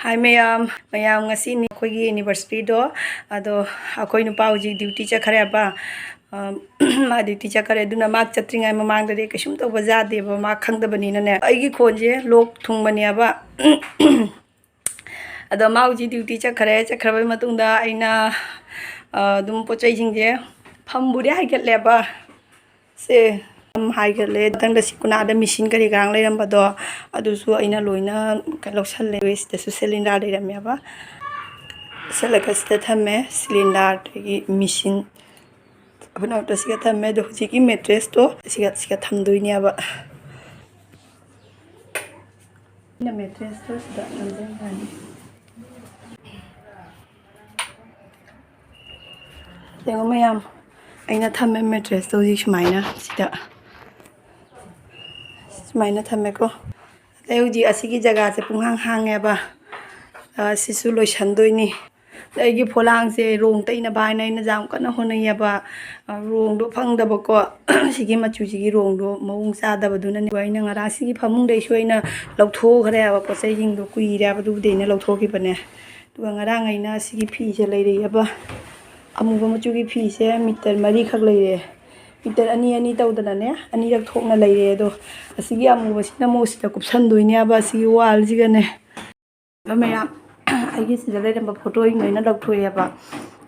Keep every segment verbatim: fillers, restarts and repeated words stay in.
ꯍꯥꯏ ꯃꯌꯥꯝ, ꯃꯌꯥꯝ, ꯉꯁꯤꯅꯤ ꯑꯩꯈꯣꯏꯒꯤ anniversary ꯗꯣ꯫ ꯑꯗꯣ ꯑꯩꯈꯣꯏ ꯅꯨꯄꯥ ꯍꯧꯖꯤꯛ duty ꯆꯠꯈ꯭ꯔꯦꯕ꯫ ꯑ, ꯃꯥ duty ꯆꯠꯈ꯭ꯔꯦ, ꯑꯗꯨꯅ ꯃꯥ ꯆꯠꯇ꯭ꯔꯤꯉꯩ ꯃꯃꯥꯡꯗꯗꯤ ꯀꯩꯁꯨꯝ ꯇꯧꯕ ꯌꯥꯗꯦꯕ, ꯃꯥ ꯈꯪꯗꯕꯅꯤꯅꯅꯦ꯫ ꯑꯩꯒꯤ ꯈꯣꯟꯁꯦ ꯂꯣꯛ ꯊꯨꯡꯕꯅꯦꯕ꯫ ꯑꯗꯣ ꯃꯥ ꯍꯧꯖꯤꯛ duty ꯆꯠꯈ꯭ꯔꯦ꯫ ꯆꯠꯈ꯭ꯔꯕꯩ ꯃꯇꯨꯡꯗ ꯑꯩꯅ, ꯑ, ꯑꯗꯨꯝ ꯄꯣꯠ ꯆꯩꯁꯤꯡꯁꯦ ꯐꯝꯕꯨꯗꯤ ꯍꯥꯏꯒꯠꯂꯦꯕ꯫ ꯁꯦ, ꯌꯥꯝ ꯍꯥꯏꯒꯠꯂꯦ꯫ ꯃꯊꯪꯗ ꯁꯤ ꯀꯨꯅꯥꯗ machine ꯀꯔꯤ ꯀꯔꯥꯡ ꯂꯩꯔꯝꯕꯗꯣ, ꯑꯗꯨꯁꯨ ꯑꯩꯅ ꯂꯣꯏꯅ ꯂꯧꯁꯜꯂꯦ꯫ ꯁꯤꯗꯁꯨ cylinder ꯂꯩꯔꯝꯃꯦꯕ꯫ ꯂꯧꯁꯜꯂꯒ ꯁꯤꯗ ꯊꯝꯃꯦ꯫ Cylinder, ꯑꯗꯒꯤ machine ꯈꯨꯅꯥꯎꯗ ꯁꯤꯒ ꯊꯝꯃꯦ꯫ ꯑꯗꯣ ꯍꯧꯖꯤꯛꯀꯤ mattress ꯇꯣ ꯁꯤꯒ, ꯁꯤꯒ ꯊꯝꯗꯣꯏꯅꯦꯕ꯫ ꯑꯩꯅ mattress ꯇꯣ ꯁꯤꯗ ꯊꯝꯖꯤꯟꯈ꯭ꯔꯅꯤ꯫ ꯌꯦꯡꯉꯣ ꯃꯌꯥꯝ, ꯑꯩꯅ ꯊꯝꯃꯦ mattress ꯇꯣ ꯍꯧꯖꯤꯛ ꯁꯨꯃꯥꯏꯅ ꯁꯤꯗ꯫ ꯁꯨꯃꯥꯏꯅ ꯊꯝꯃꯦꯀꯣ꯫ ꯑꯗꯩ ꯍꯧꯖꯤꯛ ꯑꯁꯤꯒꯤ ꯖꯒꯥꯁꯦ ꯄꯨꯡꯍꯥꯡ ꯍꯥꯡꯉꯦꯕ꯫ ꯑ, ꯁꯤꯁꯨ ꯂꯣꯏꯁꯟꯗꯣꯏꯅꯤ꯫ ꯑꯗꯩ ꯑꯩꯒꯤ ꯐꯣꯂꯥꯡꯁꯦ ꯔꯣꯡ ꯇꯩꯅꯕ ꯍꯥꯏꯅ ꯑꯩꯅ ꯌꯥꯝ ꯀꯟꯅ ꯍꯣꯠꯅꯩꯌꯦꯕ꯫ ꯑ, ꯔꯣꯡꯗꯣ ꯐꯪꯗꯕꯀꯣ꯫ ꯁꯤꯒꯤ ꯃꯆꯨꯁꯤꯒꯤ ꯔꯣꯡꯗꯣ ꯃꯑꯣꯡ ꯆꯥꯗꯕꯗꯨꯅꯅꯦꯕ꯫ ꯑꯩꯅ ꯉꯔꯥꯡ ꯁꯤꯒꯤ ꯐꯃꯨꯡꯗꯩꯁꯨ ꯑꯩꯅ ꯂꯧꯊꯣꯛꯈ꯭ꯔꯦꯕ ꯄꯣꯠ ꯆꯩꯁꯤꯡꯗꯣ꯫ ꯀꯨꯏꯔꯦꯕ ꯑꯗꯨꯕꯨꯗꯤ ꯑꯩꯅ ꯂꯧꯊꯣꯛꯈꯤꯕꯅꯦ꯫ ꯑꯗꯨꯒ ꯉꯔꯥꯡ ꯑꯩꯅ ꯁꯤꯒꯤ ꯐꯤꯁꯦ ꯂꯩꯔꯛꯑꯦꯕ꯫ ꯑꯃꯨꯕ ꯃꯆꯨꯒꯤ ꯐꯤꯁꯦ meter ꯃꯔꯤꯈꯛ ꯂꯩꯔꯛꯑꯦ꯫ Meter ꯑꯅꯤ ꯑꯅꯤ ꯇꯧꯗꯅꯅꯦ, ꯑꯅꯤꯔꯛ ꯊꯣꯛꯅ ꯂꯩꯔꯛꯑꯦ꯫ ꯑꯗꯣ ꯑꯁꯤꯒꯤ ꯑꯃꯨꯕꯁꯤꯅ ꯑꯃꯨꯛ ꯁꯤꯗ ꯀꯨꯞꯁꯟꯗꯣꯏꯅꯦꯕ, ꯑꯁꯤꯒꯤ wall ꯁꯤꯒꯅꯦ꯫ ꯑꯗꯣ ꯃꯌꯥꯝ, ꯑꯩꯒꯤ ꯁꯤꯗ ꯂꯩꯔꯝꯕ photo ꯁꯤꯡꯗꯣ ꯑꯩꯅ ꯂꯧꯊꯣꯛꯑꯦꯕ꯫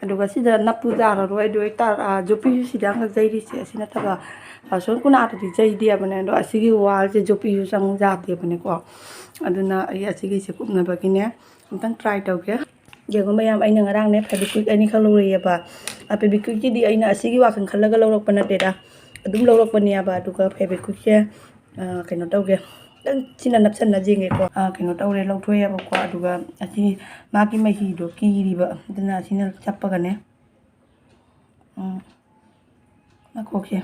ꯑꯗꯨꯒ ꯁꯤꯗ ꯅꯞꯄꯨ ꯌꯥꯔꯔꯣꯏ꯫ ꯑꯗꯨ ꯑꯣꯏꯇꯥꯔ-, ꯑ, ꯖꯣꯄꯤꯁꯨ ꯁꯤꯗ ꯉꯥꯛ ꯌꯩꯔꯤꯁꯦ, ꯑꯁꯤ ꯅꯠꯇꯕ, ꯑ, ꯁꯣꯝ ꯀꯨꯅꯥꯗꯗꯤ ꯌꯩꯗꯦꯕꯅꯦ꯫ ꯑꯗꯣ ꯑꯁꯤꯒꯤ wall ꯁꯦ ꯖꯣꯄꯤꯁꯨ ꯆꯪꯉꯨ ꯌꯥꯗꯦꯕꯅꯦꯀꯣ꯫ ꯑꯗꯨꯅ ꯑꯩ ꯑꯁꯤꯒꯤꯁꯦ ꯀꯨꯞꯅꯕꯒꯤꯅꯦ, ꯑꯝꯇꯪ try ꯇꯧꯒꯦ꯫ ꯌꯦꯡꯉꯣ ꯃꯌꯥꯝ, ꯑꯩꯅ ꯉꯔꯥꯡꯅꯦ Fevikwik ꯑꯅꯤꯈꯛ ꯂꯧꯔꯛꯑꯦꯕ꯫ ꯑ, Fevikwik ꯀꯤꯗꯤ ꯑꯩꯅ ꯑꯁꯤꯒꯤ ꯋꯥꯈꯜ ꯈꯜꯂꯒ ꯂꯧꯔꯛꯄ ꯅꯠꯇꯦꯗ, ꯑꯗꯨꯝ ꯂꯧꯔꯛꯄꯅꯦꯕ꯫ ꯑꯗꯨꯒ Fevikwik ꯁꯦ, ꯑ, ꯀꯩꯅꯣ ꯇꯧꯒꯦ, ꯈꯤꯇꯪ ꯁꯤꯅ ꯅꯞꯁꯟꯅ ꯌꯦꯡꯒꯦꯀꯣ꯫ ꯑ, ꯀꯩꯅꯣ ꯇꯧꯔꯦ, ꯂꯧꯊꯣꯛꯑꯦꯕꯀꯣ꯫ ꯑꯗꯨꯒ ꯑꯁꯤ ꯃꯥꯒꯤ ꯃꯍꯤꯗꯣ ꯀꯤꯔꯤꯕ, ꯑꯗꯨꯅ ꯑꯁꯤꯅ ꯆꯞꯄꯒꯅꯦ꯫ ꯎꯝ, ꯉꯥꯏꯈꯣꯛꯈꯤ꯫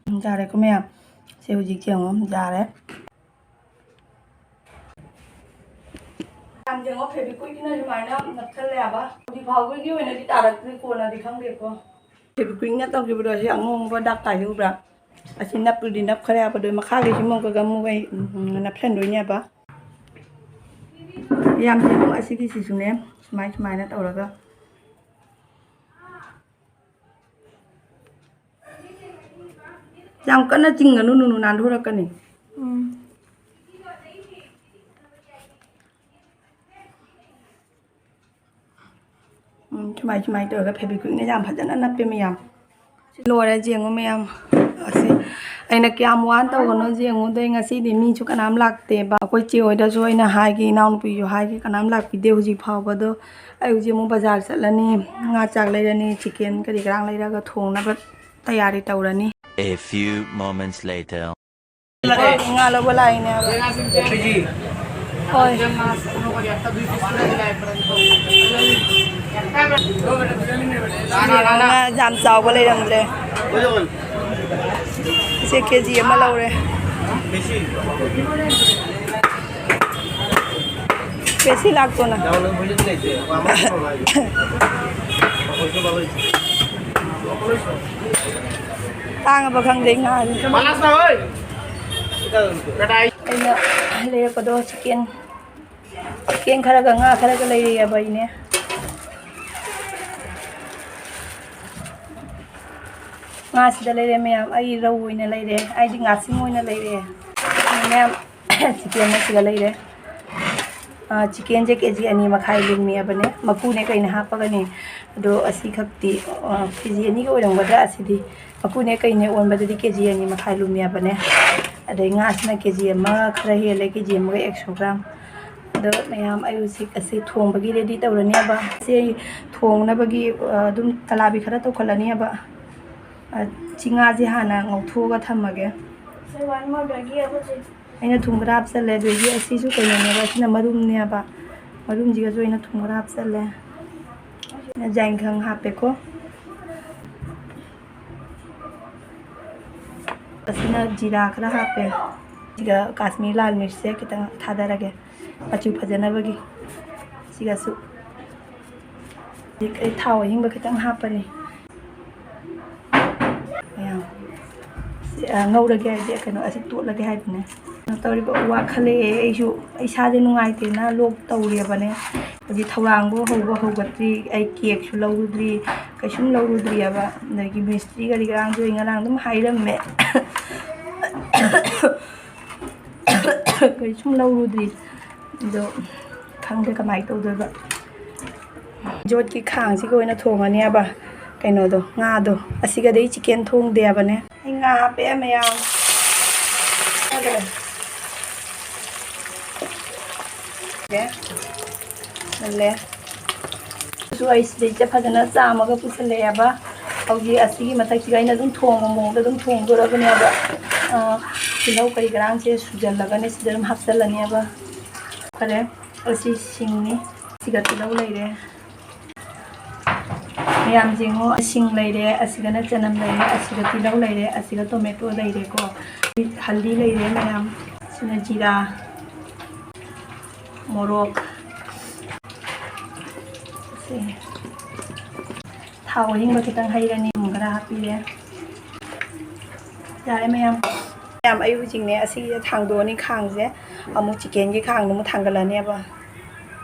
ꯎꯝ, ꯌꯥꯔꯦꯀꯣ ꯃꯌꯥꯝ꯫ ꯁꯦ ꯍꯧꯖꯤꯛ ꯌꯦꯡꯉꯣ, ꯌꯥꯔꯦ꯫ ꯌꯥꯝ ꯌꯦꯡꯉꯣ, Fevikwik ꯀꯤꯅ ꯁꯨꯃꯥꯏꯅ ꯅꯞꯁꯜꯂꯦ ꯍꯥꯏꯕ꯫ ꯍꯧꯖꯤꯛ ꯐꯥꯎꯕꯒꯤ ꯑꯣꯏꯅꯗꯤ ꯇꯥꯔꯛꯇ꯭ꯔꯤ, ꯀꯣꯟꯅꯗꯤ ꯈꯪꯗꯦꯀꯣ꯫ Fevikwik ꯅ ꯇꯧꯈꯤꯕꯗꯣ ꯁꯤ ꯑꯉꯧꯕ ꯗꯥꯛ ꯇꯥꯏꯁꯦ ꯎꯕ꯭ꯔꯥ? ꯑꯁꯤ ꯅꯞꯄꯨꯗꯤ ꯅꯞꯈꯔꯦ ꯍꯥꯏꯕꯗꯣ, ꯃꯈꯥꯒꯤꯁꯤ ꯑꯃꯨꯛꯀ ꯑꯃꯨꯛ ꯑꯩ, ꯎꯝ, ꯅꯞꯁꯟꯗꯣꯏꯅꯦꯕ꯫ ꯌꯥꯝ ꯊꯤꯅ ꯑꯁꯤꯒꯤꯁꯤꯁꯨꯅꯦ, ꯁꯨꯃꯥꯏ ꯁꯨꯃꯥꯏꯅ ꯇꯧꯔꯒ ꯌꯥꯝ ꯀꯟꯅ ꯆꯤꯡꯒꯅꯨ, ꯅꯨꯅꯨ ꯅꯥꯟꯊꯣꯔꯛꯀꯅꯤ꯫ ꯎꯝ꯫ ꯎꯝ, ꯁꯨꯃꯥꯏ ꯁꯨꯃꯥꯏꯅ ꯇꯧꯔꯒ ꯐꯦꯕꯤꯀ꯭ꯋꯤꯛꯅ ꯌꯥꯝ ꯐꯖꯅ ꯅꯞꯄꯦ ꯃꯌꯥꯝ꯫ ꯂꯣꯏꯔꯦ, ꯌꯦꯡꯉꯨ ꯃꯌꯥꯝ꯫ ꯑꯁꯤ ꯑꯩꯅ ꯀꯌꯥꯝ ꯋꯥꯅ ꯇꯧꯒꯅꯣ ꯌꯦꯡꯉꯨ꯫ ꯑꯗꯩ ꯉꯁꯤꯗꯤ ꯃꯤꯁꯨ ꯀꯅꯥꯝ ꯂꯥꯛꯇꯦꯕ꯫ ꯑꯩꯈꯣꯏ ꯆꯦ ꯍꯣꯏꯗꯁꯨ ꯑꯩꯅ ꯍꯥꯏꯒꯦ, ꯏꯅꯥꯎꯅꯨꯄꯤꯁꯨ ꯍꯥꯏꯒꯦ, ꯀꯅꯥꯝ ꯂꯥꯛꯄꯤꯗꯦ ꯍꯧꯖꯤꯛ ꯐꯥꯎꯕꯗꯣ꯫ ꯑꯩ ꯍꯧꯖꯤꯛ ꯑꯃꯨꯛ ꯕꯖꯥꯔ ꯆꯠꯂꯅꯤ, ꯉꯥ ꯆꯥꯛ ꯂꯩꯔꯅꯤ, ꯆꯤꯀꯦꯟ ꯀꯔꯤ ꯀꯔꯥꯡ ꯂꯩꯔꯒ ꯊꯣꯡꯅꯕ ꯇꯌꯥꯔꯤ ꯇꯧꯔꯅꯤ꯫ A few moments later. ꯉꯥ ꯂꯧꯕ ꯂꯥꯛꯏꯅꯦꯕ꯫ ꯍꯣꯏ꯫ ꯉꯥ ꯌꯥꯝ ꯆꯥꯎꯕ ꯂꯩꯔꯝꯗ꯭ꯔꯦ꯫ ꯏꯆꯦ ꯀꯦ ꯖꯤ ꯑꯃ ꯂꯧꯔꯦ꯫ K C ꯂꯥꯛꯇꯣꯅ꯫ ꯇꯥꯡꯉꯕ ꯈꯪꯗꯦ ꯉꯥꯁꯦ꯫ ꯑꯩꯅ ꯂꯩꯔꯛꯄꯗꯣ ꯆꯤꯀꯦꯟ, ꯆꯤꯀꯦꯟ ꯈꯔꯒ ꯉꯥ ꯈꯔꯒ ꯂꯩꯔꯛꯑꯦꯕ ꯑꯩꯅꯦ꯫ ꯉꯥꯁꯤꯗ ꯂꯩꯔꯦ ꯃꯌꯥꯝ, ꯑꯩ ꯔꯧ ꯑꯣꯏꯅ ꯂꯩꯔꯦ, ꯑꯩꯗꯤ ꯉꯥꯁꯤꯡ ꯑꯣꯏꯅ ꯂꯩꯔꯦ ꯃꯌꯥꯝ꯫ ꯆꯤꯀꯦꯟ ꯑꯁꯤꯒ ꯂꯩꯔꯦ꯫ ꯑꯥ, ꯆꯤꯀꯦꯟꯁꯦ ꯀꯦ ꯖꯤ ꯑꯅꯤ ꯃꯈꯥꯏ ꯂꯨꯝꯃꯦꯕꯅꯦ, ꯃꯀꯨꯅꯦ ꯀꯩꯅꯦ ꯍꯥꯞꯄꯒꯅꯦ꯫ ꯑꯗꯣ ꯑꯁꯤꯈꯛꯇꯤ, ꯑꯥ, ꯀꯦ ꯖꯤ ꯑꯅꯤꯒ ꯑꯣꯏꯔꯝꯒꯗ꯭ꯔꯥ ꯑꯁꯤꯗꯤ꯫ ꯃꯀꯨꯅꯦ ꯀꯩꯅꯦ ꯑꯣꯟꯕꯗꯗꯤ ꯀꯦ ꯖꯤ ꯑꯅꯤ ꯃꯈꯥꯏ ꯂꯨꯝꯃꯦꯕꯅꯦ꯫ ꯑꯗꯩ ꯉꯥꯁꯤꯅ ꯀꯦ ꯖꯤ ꯑꯃ ꯈꯔ ꯍꯦꯜꯂꯦ, ꯀꯦ ꯖꯤ ꯑꯃꯒ ꯑꯦꯛꯁꯣ ꯒ꯭ꯔꯥꯝ꯫ ꯑꯗꯣ ꯃꯌꯥꯝ, ꯑꯩ ꯍꯧꯖꯤꯛ ꯑꯁꯤ ꯊꯣꯡꯕꯒꯤ ꯔꯦꯗꯤ ꯇꯧꯔꯅꯦꯕ꯫ ꯁꯤ ꯑꯩ ꯊꯣꯡꯅꯕꯒꯤ, ꯑ, ꯑꯗꯨꯝ ꯇꯂꯥꯕꯤ ꯈꯔ ꯇꯧꯈꯠꯂꯅꯦꯕ꯫ ꯑ, ꯆꯤ ꯉꯥꯁꯦ ꯍꯥꯟꯅ ꯉꯧꯊꯣꯛꯑꯒ ꯊꯝꯃꯒꯦ꯫ ꯑꯩꯅ ꯊꯨꯝ ꯈꯔ ꯍꯥꯞꯆꯜꯂꯦ, ꯑꯗꯒꯤ ꯑꯁꯤꯁꯨ ꯀꯩꯅꯣꯅꯦꯕ, ꯑꯁꯤꯅ ꯃꯔꯨꯝꯅꯦꯕ꯫ ꯃꯔꯨꯝꯁꯤꯒꯁꯨ ꯑꯩꯅ ꯊꯨꯝ ꯈꯔ ꯍꯥꯞꯆꯜꯂꯦ꯫ ꯑꯩꯅ ꯌꯥꯏꯉꯪ ꯍꯥꯞꯄꯦꯀꯣ꯫ ꯑꯁꯤꯅ ꯖꯤꯔꯥ ꯈꯔ ꯍꯥꯞꯄꯦ꯫ ꯁꯤꯒ ꯀꯥꯁꯃꯤꯔ ꯂꯥꯜ ꯃꯤꯔꯆꯁꯦ ꯈꯤꯇꯪ ꯊꯥꯗꯔꯒꯦ, ꯃꯆꯨ ꯐꯖꯅꯕꯒꯤ꯫ ꯁꯤꯒꯁꯨ ꯍꯧꯖꯤꯛ ꯑꯩ ꯊꯥꯎ ꯑꯍꯤꯡꯕ ꯈꯤꯇꯪ ꯍꯥꯞꯄꯅꯤ꯫ ꯃꯌꯥꯝ, ꯁꯤ ꯉꯧꯔꯒꯦ ꯍꯥꯏꯗꯤ ꯀꯩꯅꯣ ꯑꯁꯤ ꯇꯣꯠꯂꯒꯦ ꯍꯥꯏꯕꯅꯦ꯫ ꯀꯩꯅꯣ ꯇꯧꯔꯤꯕ ꯋꯥꯈꯜꯂꯦ꯫ ꯑꯩꯁꯨ ꯏꯁꯥꯁꯦ ꯅꯨꯡꯉꯥꯏꯇꯦꯅ ꯂꯣꯛ ꯇꯧꯔꯦꯕꯅꯦ꯫ ꯍꯧꯖꯤꯛ ꯊꯧꯔꯥꯡꯕꯨ ꯍꯧꯕ ꯍꯧꯒꯠꯇ꯭ꯔꯤ꯫ ꯑꯩ ꯀꯦꯛꯁꯨ ꯂꯧꯔꯨꯗ꯭ꯔꯤ, ꯀꯩꯁꯨꯝ ꯂꯧꯔꯨꯗ꯭ꯔꯤꯑꯕ꯫ ꯑꯗꯒꯤ ꯃꯤꯁꯇ꯭ꯔꯤ ꯀꯔꯤ ꯀꯔꯥꯡꯁꯨ ꯑꯩ ꯉꯔꯥꯡ ꯑꯗꯨꯝ ꯍꯥꯏꯔꯝꯃꯦ꯫ ꯀꯩꯁꯨꯝ ꯂꯧꯔꯨꯗ꯭ꯔꯤ꯫ ꯑꯗꯣ ꯈꯪꯗꯦ ꯀꯃꯥꯏꯅ ꯇꯧꯗꯣꯏꯕ꯫ ꯌꯣꯠꯀꯤ ꯈꯥꯡꯁꯤꯒ ꯑꯣꯏꯅ ꯊꯣꯡꯉꯅꯦꯕ ꯀꯩꯅꯣꯗꯣ, ꯉꯥꯗꯣ꯫ ꯑꯁꯤꯒꯗꯤ ꯑꯩ ꯆꯤꯛꯀꯦꯟ ꯊꯣꯡꯗꯦꯕꯅꯦ꯫ ꯑꯩ ꯉꯥ ꯍꯥꯞꯄꯦ ꯃꯌꯥꯝ꯫ ꯃꯨꯜꯂꯦ꯫ ꯑꯗꯨꯁꯨ ꯑꯩ ꯁꯤꯗꯩꯁꯤꯗ ꯐꯖꯅ ꯆꯥꯝꯃꯒ ꯄꯨꯁꯜꯂꯛꯑꯦꯕ꯫ ꯍꯧꯖꯤꯛ ꯑꯁꯤꯒꯤ ꯃꯊꯛꯁꯤꯒ ꯑꯩꯅ ꯑꯗꯨꯝ ꯊꯣꯡꯕ ꯃꯑꯣꯡꯗ ꯑꯗꯨꯝ ꯊꯣꯡꯗꯣꯔꯕꯅꯦꯕ꯫ ꯑ, ꯇꯤꯜꯍꯧ ꯀꯔꯤ ꯀꯔꯥꯡꯁꯦ ꯁꯨꯖꯜꯂꯒꯅꯦ ꯁꯤꯗ ꯑꯗꯨꯝ ꯍꯥꯞꯆꯜꯂꯅꯦꯕ꯫ ꯐꯔꯦ, ꯑꯁꯤ ꯁꯤꯡꯅꯤ꯫ ꯁꯤꯒ ꯇꯤꯜꯍꯧ ꯂꯩꯔꯦ꯫ ꯃꯌꯥꯝ ꯌꯦꯡꯉꯣ, ꯁꯤꯡ ꯂꯩꯔꯦ, ꯑꯁꯤꯒꯅ ꯆꯅꯝ ꯂꯩꯔꯦ, ꯑꯁꯤꯒ ꯇꯤꯜꯍꯧ ꯂꯩꯔꯦ, ꯑꯁꯤꯒ ꯇꯣꯃꯦꯇꯣ ꯂꯩꯔꯦꯀꯣ꯫ ꯍꯜꯗꯤ ꯂꯩꯔꯦ ꯃꯌꯥꯝ꯫ ꯁꯤꯅ ꯖꯤꯔꯥ, ꯃꯣꯔꯣꯛ꯫ ꯁꯤ꯫ ꯊꯥꯎ ꯑꯍꯤꯡꯕ ꯈꯤꯇꯪ ꯍꯩꯔꯅꯤ, ꯊꯨꯝ ꯈꯔ ꯍꯥꯞꯄꯤꯔꯦ꯫ ꯌꯥꯔꯦ ꯃꯌꯥꯝ꯫ ꯃꯌꯥꯝ, ꯑꯩ ꯍꯧꯖꯤꯛꯅꯦ ꯑꯁꯤꯒꯤꯁꯦ ꯊꯥꯡꯗꯣꯛꯑꯅꯤ ꯈꯥꯡꯁꯦ, ꯑꯃꯨꯛ ꯆꯤꯛꯀꯦꯟꯒꯤ ꯈꯥꯡꯗꯣ ꯑꯃꯨꯛ ꯊꯥꯡꯒꯠꯂꯅꯦꯕ꯫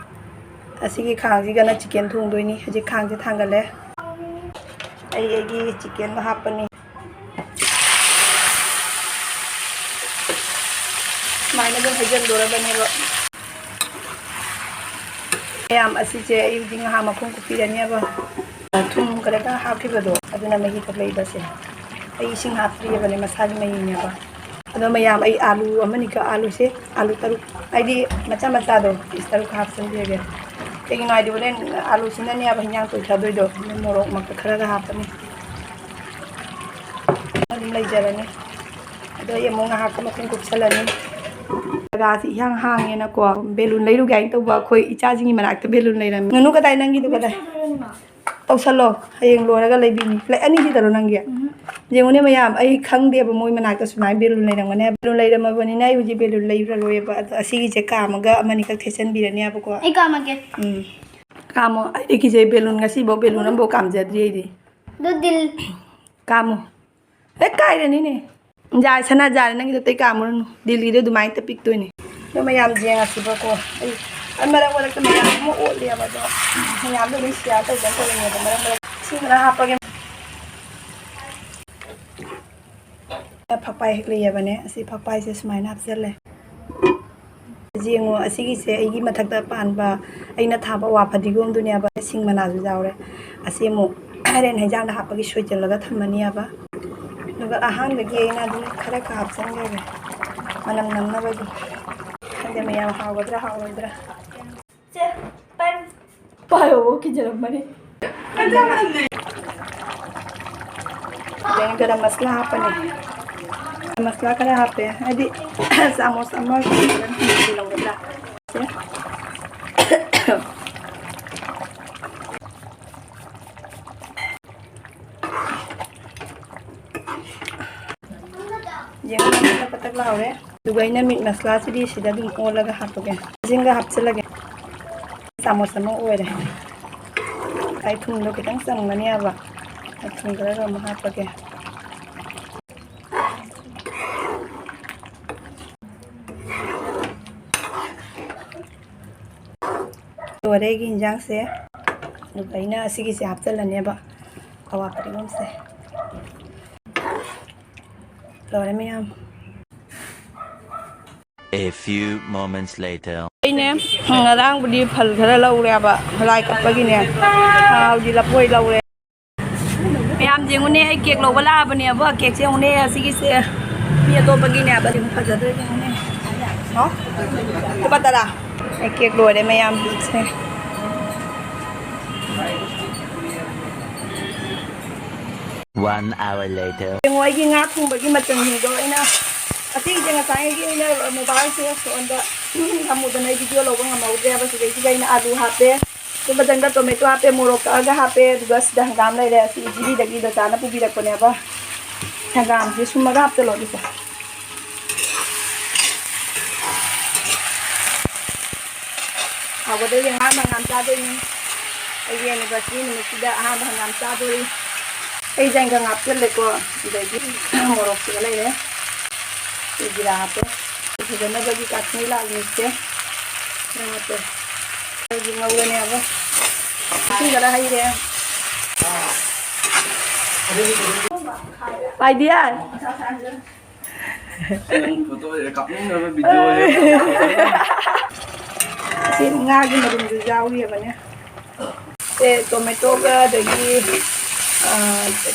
ꯑꯁꯤꯒꯤ ꯈꯥꯡꯁꯤꯒꯅ ꯆꯤꯛꯀꯦꯟ ꯊꯣꯡꯗꯣꯏꯅꯤ꯫ ꯍꯧꯖꯤꯛ ꯈꯥꯡꯁꯦ ꯊꯥꯡꯒꯠꯂꯦ꯫ ꯑꯩ ꯑꯩꯒꯤ ꯆꯤꯛꯀꯦꯟꯗꯣ ꯍꯥꯞꯄꯅꯤ꯫ ꯁꯨꯃꯥꯏꯅ ꯑꯗꯨꯝ ꯍꯩꯖꯤꯟꯗꯣꯔꯕꯅꯦꯕ꯫ ꯃꯌꯥꯝ, ꯑꯁꯤꯁꯦ ꯑꯩ ꯍꯧꯖꯤꯛ ꯉꯥꯏꯍꯥꯛ ꯃꯈꯨꯝ ꯀꯨꯞꯄꯤꯔꯅꯦꯕ꯫ ꯊꯨꯝ ꯈꯔꯒ ꯍꯥꯞꯈꯤꯕꯗꯣ, ꯑꯗꯨꯅ ꯃꯍꯤ ꯊꯣꯛꯂꯛꯏꯕꯁꯦ꯫ ꯑꯩ ꯏꯁꯤꯡ ꯍꯥꯞꯇ꯭ꯔꯤꯕꯅꯦ, ꯃꯁꯥꯒꯤ ꯃꯍꯤꯅꯦꯕ꯫ ꯑꯗꯣ ꯃꯌꯥꯝ, ꯑꯩ ꯑꯥꯂꯨ ꯑꯃꯅꯤꯈꯛ, ꯑꯥꯂꯨꯁꯦ ꯑꯥꯂꯨ ꯇꯔꯨꯛ, ꯍꯥꯏꯗꯤ ꯃꯆꯥ ꯃꯆꯥꯗꯣ, ꯄꯤꯁ ꯇꯔꯨꯛ ꯍꯥꯞꯆꯤꯟꯕꯤꯔꯒꯦ꯫ ꯀꯩꯒꯤꯅꯣ ꯍꯥꯏꯗꯤ ꯍꯣꯔꯦꯟ ꯑꯥꯂꯨꯁꯤꯅꯅꯦꯕ ꯍꯤꯟꯖꯥꯡ ꯇꯣꯏꯊꯗꯣꯏꯗꯣ꯫ ꯑꯗꯨ ꯃꯣꯔꯣꯛ ꯃꯀꯛ ꯈꯔꯒ ꯍꯥꯞꯄꯅꯤ꯫ ꯑꯗꯨꯝ ꯂꯩꯖꯔꯅꯤ꯫ ꯑꯗꯣ ꯑꯩ ꯑꯃꯨꯛ ꯉꯥꯏꯍꯥꯛꯀ ꯃꯈꯨꯝ ꯀꯨꯞꯁꯜꯂꯅꯤ꯫ ꯖꯒꯥꯁꯤ ꯏꯍꯥꯡ ꯍꯥꯡꯉꯦꯅꯀꯣ, ꯕꯦꯂꯨꯟ ꯂꯩꯔꯨꯒꯦ ꯍꯥꯏꯅ ꯇꯧꯕ ꯑꯩꯈꯣꯏ ꯏꯆꯥꯁꯤꯡꯒꯤ ꯃꯅꯥꯛꯇ ꯕꯦꯂꯨꯟ ꯂꯩꯔꯝꯃꯤ꯫ ꯅꯨꯅꯨ, ꯀꯗꯥꯏ ꯅꯪꯒꯤꯗꯨ ꯀꯗꯥꯏ? ꯇꯧꯁꯜꯂꯣ, ꯍꯌꯦꯡ ꯂꯣꯏꯔꯒ ꯂꯩꯕꯤꯅꯤ꯫ ꯂꯩ, ꯑꯅꯤꯗꯤ ꯇꯧꯔꯣ ꯅꯪꯒꯤ꯫ ꯎꯝ꯫ ꯌꯦꯡꯉꯨꯅꯦ ꯃꯌꯥꯝ, ꯑꯩ ꯈꯪꯗꯦꯕ ꯃꯣꯏ ꯃꯅꯥꯛꯇ ꯁꯨꯃꯥꯏꯅ ꯕꯦꯂꯨꯟ ꯂꯩꯔꯝꯒꯅꯤ ꯍꯥꯏꯕ꯫ ꯕꯦꯂꯨꯟ ꯂꯩꯔꯝꯃꯕꯅꯤꯅ ꯑꯩ ꯍꯧꯖꯤꯛ ꯕꯦꯂꯨꯟ ꯂꯩꯔꯔꯣꯏꯕ꯫ ꯑꯗꯣ ꯑꯁꯤꯒꯤꯁꯦ ꯀꯥꯝꯃꯒ ꯑꯃꯅꯤꯈꯛ ꯊꯦꯠꯆꯟꯕꯤꯔꯅꯦꯕꯀꯣ꯫ ꯑꯩ ꯀꯥꯝꯃꯒꯦ꯫ ꯎꯝ꯫ ꯀꯥꯝꯃꯣ꯫ ꯑꯩꯗꯤ ꯀꯤꯖꯩ, ꯕꯦꯂꯨꯟ ꯉꯁꯤꯐꯥꯎ ꯕꯦꯂꯨꯟ ꯑꯃꯐꯥꯎ ꯀꯥꯝꯖꯗ꯭ꯔꯤ ꯑꯩꯗꯤ꯫ ꯑꯗꯨ ꯗꯤꯜ꯫ ꯀꯥꯝꯃꯣ꯫ ꯍꯦꯛ ꯀꯥꯏꯔꯅꯤꯅꯦ꯫ ꯌꯥꯔꯦ, ꯁꯅꯥ, ꯌꯥꯔꯦ, ꯅꯪꯒꯤꯗꯣ ꯑꯇꯩ ꯀꯥꯝꯃꯨꯔꯅꯨ꯫ ꯗꯤꯜꯂꯤꯗꯣ ꯑꯗꯨꯃꯥꯏꯅ ꯄꯤꯛꯇꯣꯏꯅꯦ꯫ ꯑꯗꯣ ꯃꯌꯥꯝ ꯌꯦꯡꯉꯁꯤꯕꯀꯣ꯫ ꯑꯩ, ꯑꯩ ꯃꯔꯛ ꯃꯔꯛꯇ ꯃꯌꯥꯝ ꯑꯃ ꯑꯣꯠꯂꯦꯕ, ꯑꯗꯣ ꯃꯌꯥꯝꯗꯣ ꯑꯗꯨꯝ share ꯇꯧꯗꯅ ꯇꯧꯔꯤꯉꯩꯗ ꯃꯔꯛ ꯃꯔꯛ ꯏꯁꯤꯡ ꯈꯔ ꯍꯥꯞꯄꯒꯦ꯫ ꯐꯛꯄꯥꯏ ꯍꯦꯛ ꯂꯩꯌꯦꯕꯅꯦ, ꯑꯁꯤ ꯐꯛꯄꯥꯏꯁꯦ ꯁꯨꯃꯥꯏꯅ ꯍꯥꯞꯆꯜꯂꯦ꯫ ꯌꯦꯡꯉꯣ, ꯑꯁꯤꯒꯤꯁꯦ ꯑꯩꯒꯤ ꯃꯊꯛꯇ ꯄꯥꯟꯕ, ꯑꯩꯅ ꯊꯥꯕ ꯋꯥ ꯐꯗꯤꯒꯣꯝꯗꯨꯅꯦꯕ꯫ ꯁꯤꯡ ꯃꯅꯥꯁꯨ ꯌꯥꯎꯔꯦ꯫ ꯑꯁꯤ ꯑꯃꯨꯛ ꯍꯣꯔꯦꯟ ꯍꯦꯟꯖꯥꯡꯗ ꯍꯥꯞꯄꯒꯤ ꯁꯣꯏꯖꯜꯂꯒ ꯊꯝꯃꯅꯦꯕ꯫ ꯑꯗꯨꯒ ꯑꯍꯥꯟꯕꯒꯤ ꯑꯩꯅ ꯑꯗꯨꯝ ꯈꯔ ꯈꯔ ꯍꯥꯞꯆꯤꯟꯈ꯭ꯔꯒꯦ, ꯃꯅꯝ ꯅꯝꯅꯕꯒꯤ꯫ ꯈꯪꯗꯦ, ꯃꯌꯥꯝ ꯍꯥꯎꯒꯗ꯭ꯔꯥ ꯍꯥꯎꯔꯣꯏꯗ꯭ꯔꯥ꯫ ꯆꯦ, ꯄꯥꯏꯔꯣ꯫ ꯄꯥꯏꯌꯣ, ꯀꯤꯖꯔꯝꯃꯅꯤ꯫ ꯑꯗꯩ ꯒꯔꯝ ꯃꯁꯂꯥ ꯍꯥꯞꯄꯅꯤ꯫ ꯒꯔꯝ ꯃꯁꯂꯥ ꯈꯔ ꯍꯥꯞꯄꯦ, ꯍꯥꯏꯗꯤ ꯆꯥꯃꯁ ꯑꯃ ꯂꯧꯒꯗ꯭ꯔꯥ꯫ ꯁꯦ꯫ ꯌꯦꯡꯉꯣ, ꯄꯇꯛ ꯄꯇꯛ ꯂꯥꯎꯔꯦ꯫ ꯑꯗꯨꯒ ꯑꯩꯅ ꯃꯤꯠ ꯃꯁꯂꯥꯁꯤꯗꯤ ꯁꯤꯗ ꯑꯗꯨꯝ ꯑꯣꯜꯂꯒ ꯍꯥꯞꯄꯒꯦ꯫ ꯏꯁꯤꯡꯒ ꯍꯥꯞꯆꯤꯜꯂꯒꯦ꯫ ꯆꯥꯃꯁ ꯑꯃ ꯑꯣꯏꯔꯦ꯫ ꯑꯩ ꯊꯨꯝꯗꯣ ꯈꯤꯇꯪ ꯆꯪꯒꯅꯦꯕ꯫ ꯑꯩ ꯊꯨꯝ ꯈꯔꯒ ꯑꯃꯨꯛ ꯍꯥꯞꯄꯒꯦ꯫ ꯂꯣꯏꯔꯦ ꯑꯩꯒꯤ ꯏꯟꯖꯥꯡꯁꯦ꯫ ꯑꯗꯨꯒ ꯑꯩꯅ ꯑꯁꯤꯒꯤꯁꯦ ꯍꯥꯞꯆꯜꯂꯅꯦꯕ, ꯑꯋꯥ ꯐꯗꯤꯒꯣꯝꯁꯦ꯫ ꯂꯣꯏꯔꯦ ꯃꯌꯥꯝ꯫ A few moments later. ꯑꯩꯅꯦ, ꯉꯔꯥꯡꯕꯨꯗꯤ ꯐꯜ ꯈꯔ ꯂꯧꯔꯦꯕ, ꯂꯥꯏ ꯀꯠꯄꯒꯤꯅꯦ꯫ ꯍꯥꯎꯗꯤ ꯂꯐꯣꯏ ꯂꯧꯔꯦ꯫ ꯃꯌꯥꯝ ꯌꯦꯡꯉꯨꯅꯦ, ꯑꯩ ꯀꯦꯛ ꯂꯧꯕ ꯂꯥꯛꯑꯕꯅꯦꯕ꯫ ꯀꯦꯛꯁꯦ ꯌꯦꯡꯉꯨꯅꯦ, ꯑꯁꯤꯒꯤꯁꯦ ꯃꯤ ꯑꯇꯣꯞꯄꯒꯤꯅꯦꯕ꯫ ꯌꯦꯡꯉꯨ, ꯐꯖꯗ꯭ꯔꯥ ꯌꯦꯡꯉꯨꯅꯦ꯫ ꯍꯥꯎ? ꯂꯨꯄꯥ ꯇꯔꯥ꯫ ꯑꯩ ꯀꯦꯛ ꯂꯣꯏꯔꯦ ꯃꯌꯥꯝ꯫ ꯁꯦ꯫ One hour later. ꯌꯦꯡꯉꯣ, ꯑꯩꯒꯤ ꯉꯥ ꯊꯣꯡꯕꯒꯤ ꯃꯆꯜꯁꯤꯡꯗꯣ ꯑꯩꯅ, ꯑꯇꯩꯁꯦ ꯉꯁꯥꯏꯒꯤ ꯑꯩꯅ ꯃꯣꯕꯥꯏꯜꯁꯦ ꯐꯣꯟꯗ ꯊꯝꯃꯨꯗꯅ ꯑꯩ ꯚꯤꯗꯤꯑꯣ ꯂꯧꯕ ꯉꯝꯍꯧꯗ꯭ꯔꯦꯕ꯫ ꯁꯤꯗꯩꯁꯤꯗ ꯑꯩꯅ ꯑꯥꯂꯨ ꯍꯥꯞꯄꯦ, ꯑꯗꯨ ꯃꯊꯪꯗ ꯇꯣꯃꯦꯇꯣ ꯍꯥꯞꯄꯦ, ꯃꯣꯔꯣꯛ ꯀꯛꯑꯒ ꯍꯥꯞꯄꯦ, ꯑꯗꯨꯒ ꯁꯤꯗ ꯍꯪꯒꯥꯝ ꯂꯩꯔꯦ꯫ ꯑꯁꯤ ꯖꯤꯔꯤꯗꯒꯤ ꯗꯣꯆꯥꯅ ꯄꯨꯕꯤꯔꯛꯄꯅꯦꯕ꯫ ꯍꯪꯒꯥꯝꯁꯦ ꯁꯨꯝꯃꯒ ꯍꯥꯞꯆꯜꯂꯣ ꯑꯗꯨꯁꯨ꯫ ꯍꯥꯎꯒꯗꯣꯏꯅꯦ, ꯑꯍꯥꯟꯕ ꯍꯪꯒꯥꯝ ꯆꯥꯗꯣꯏꯅꯤ꯫ ꯑꯩꯒꯤ anniversary ꯅꯨꯃꯤꯠꯁꯤꯗ ꯑꯍꯥꯟꯕ ꯍꯪꯒꯥꯝ ꯆꯥꯗꯣꯔꯤ꯫ ꯑꯩ ꯖꯥꯏꯒꯪ ꯍꯥꯞꯆꯜꯂꯦꯀꯣ, ꯑꯗꯒꯤ ꯃꯣꯔꯣꯛꯁꯤꯒ ꯂꯩꯔꯦ, ꯖꯤꯔꯥ ꯍꯥꯞꯄꯦ, ꯐꯖꯅꯕꯒꯤ ꯀꯥꯁꯃꯤꯔ ꯂꯥꯜ ꯃꯤꯔꯆꯁꯦ ꯈꯔ ꯍꯥꯞꯄꯦ, ꯑꯗꯒꯤ ꯉꯧꯔꯅꯦꯕ꯫ ꯏꯁꯤꯡ ꯈꯔ ꯍꯩꯔꯦ꯫ ꯄꯥꯏꯗꯤꯌꯥ꯫ ꯐꯣꯇꯣꯁꯦ ꯀꯥꯞꯅꯤꯡꯗꯕ ꯚꯤꯗꯤꯑꯣꯁꯦ꯫ ꯁꯤ ꯉꯥꯒꯤ ꯃꯔꯨꯝꯁꯨ ꯌꯥꯎꯔꯤꯕꯅꯦ꯫ ꯁꯦ ꯇꯣꯃꯦꯇꯣꯒ ꯑꯗꯒꯤ, ꯑ,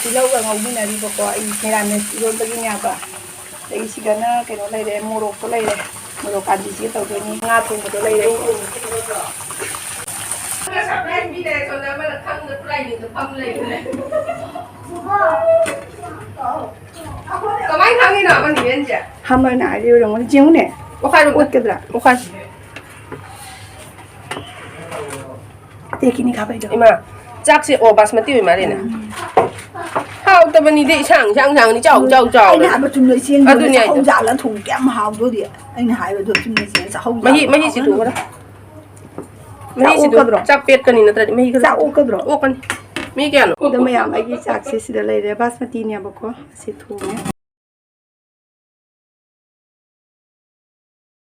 ꯇꯤꯜꯍꯧꯒ ꯉꯧꯃꯤꯟꯅꯔꯤꯕꯀꯣ꯫ ꯑꯩ ꯃꯦꯔꯥꯃꯦꯁ ꯏꯔꯣꯟꯕꯒꯤꯅꯦꯕ꯫ ꯑꯗꯒꯤ ꯁꯤꯗꯅ ꯀꯩꯅꯣ ꯂꯩꯔꯦ, ꯃꯣꯔꯣꯛꯇꯣ ꯂꯩꯔꯦ꯫ ꯃꯣꯔꯣꯛ ꯀꯥꯟꯆꯤꯁꯤꯒ ꯇꯧꯗꯣꯏꯅꯤ꯫ ꯉꯥ ꯊꯣꯡꯕꯗꯣ ꯂꯩꯔꯦ꯫ ꯀꯃꯥꯏꯅ ꯈꯪꯉꯤꯅꯣ ꯑꯃꯅꯤ ꯌꯦꯟꯁꯦ? ꯍꯥꯃꯔꯅ ꯍꯥꯏꯔꯤ ꯑꯣꯏꯔꯝꯒꯅꯤ꯫ ꯌꯦꯡꯉꯨꯅꯦ꯫ ꯑꯣꯠꯀꯗ꯭ꯔꯥ? ꯑꯣꯠꯈꯥꯏ꯫ ꯑꯇꯩ ꯀꯤꯅꯤ ꯈꯥꯕꯩꯗꯣ꯫ ꯏꯃꯥ, ꯆꯥꯛꯁꯦ, ꯑꯣ, ꯕꯥꯁꯃꯇꯤ ꯑꯣꯏ ꯃꯥꯜꯂꯦꯅꯦ꯫ ꯎꯝ꯫ ꯍꯥꯎꯇꯕꯅꯤꯗꯤ ꯏꯁꯥꯡ, ꯏꯁꯥꯡ ꯁꯥꯡꯅꯤ, ꯆꯥꯎ, ꯆꯥꯎ, ꯆꯥꯎ꯫ ꯑꯩꯅ ꯍꯥꯏꯕ ꯆꯨꯝꯅ ꯏꯆꯦꯅ ꯑꯗꯨꯅꯦ ꯍꯥꯏꯁꯦ꯫ ꯆꯥꯛꯍꯧ ꯖꯥꯠꯂ ꯊꯣꯡ ꯀꯌꯥꯝ ꯍꯥꯎꯗꯣꯔꯤ? ꯑꯩꯅ ꯍꯥꯏꯕꯗꯣ ꯆꯨꯝꯅ ꯏꯆꯦꯅ ꯆꯥꯛꯍꯧ ꯃꯍꯤ, ꯖꯥꯠꯂ ꯃꯍꯤ ꯍꯥꯎꯅ ꯆꯤꯊꯣꯛꯈ꯭ꯔꯦ꯫ ꯆꯥꯛ ꯃꯍꯤꯁꯤꯗ ꯑꯣꯛꯀꯗ꯭ꯔꯣ? ꯆꯥꯛ ꯄꯦꯠꯀꯅꯤ ꯅꯠꯇ꯭ꯔꯗꯤ ꯃꯍꯤ ꯈꯔ ꯆꯥꯛ ꯑꯣꯛꯀꯗ꯭ꯔꯣ? ꯑꯣꯛꯀꯅꯤ꯫ ꯃꯤ ꯀꯌꯥꯅꯣ? ꯑꯗꯣ ꯃꯌꯥꯝ, ꯑꯩꯒꯤ ꯆꯥꯛꯁꯦ ꯁꯤꯗ ꯂꯩꯔꯦ, ꯕꯥꯁꯃꯇꯤꯅꯦꯕꯀꯣ꯫ ꯑꯁꯤ ꯊꯣꯡꯉꯦ꯫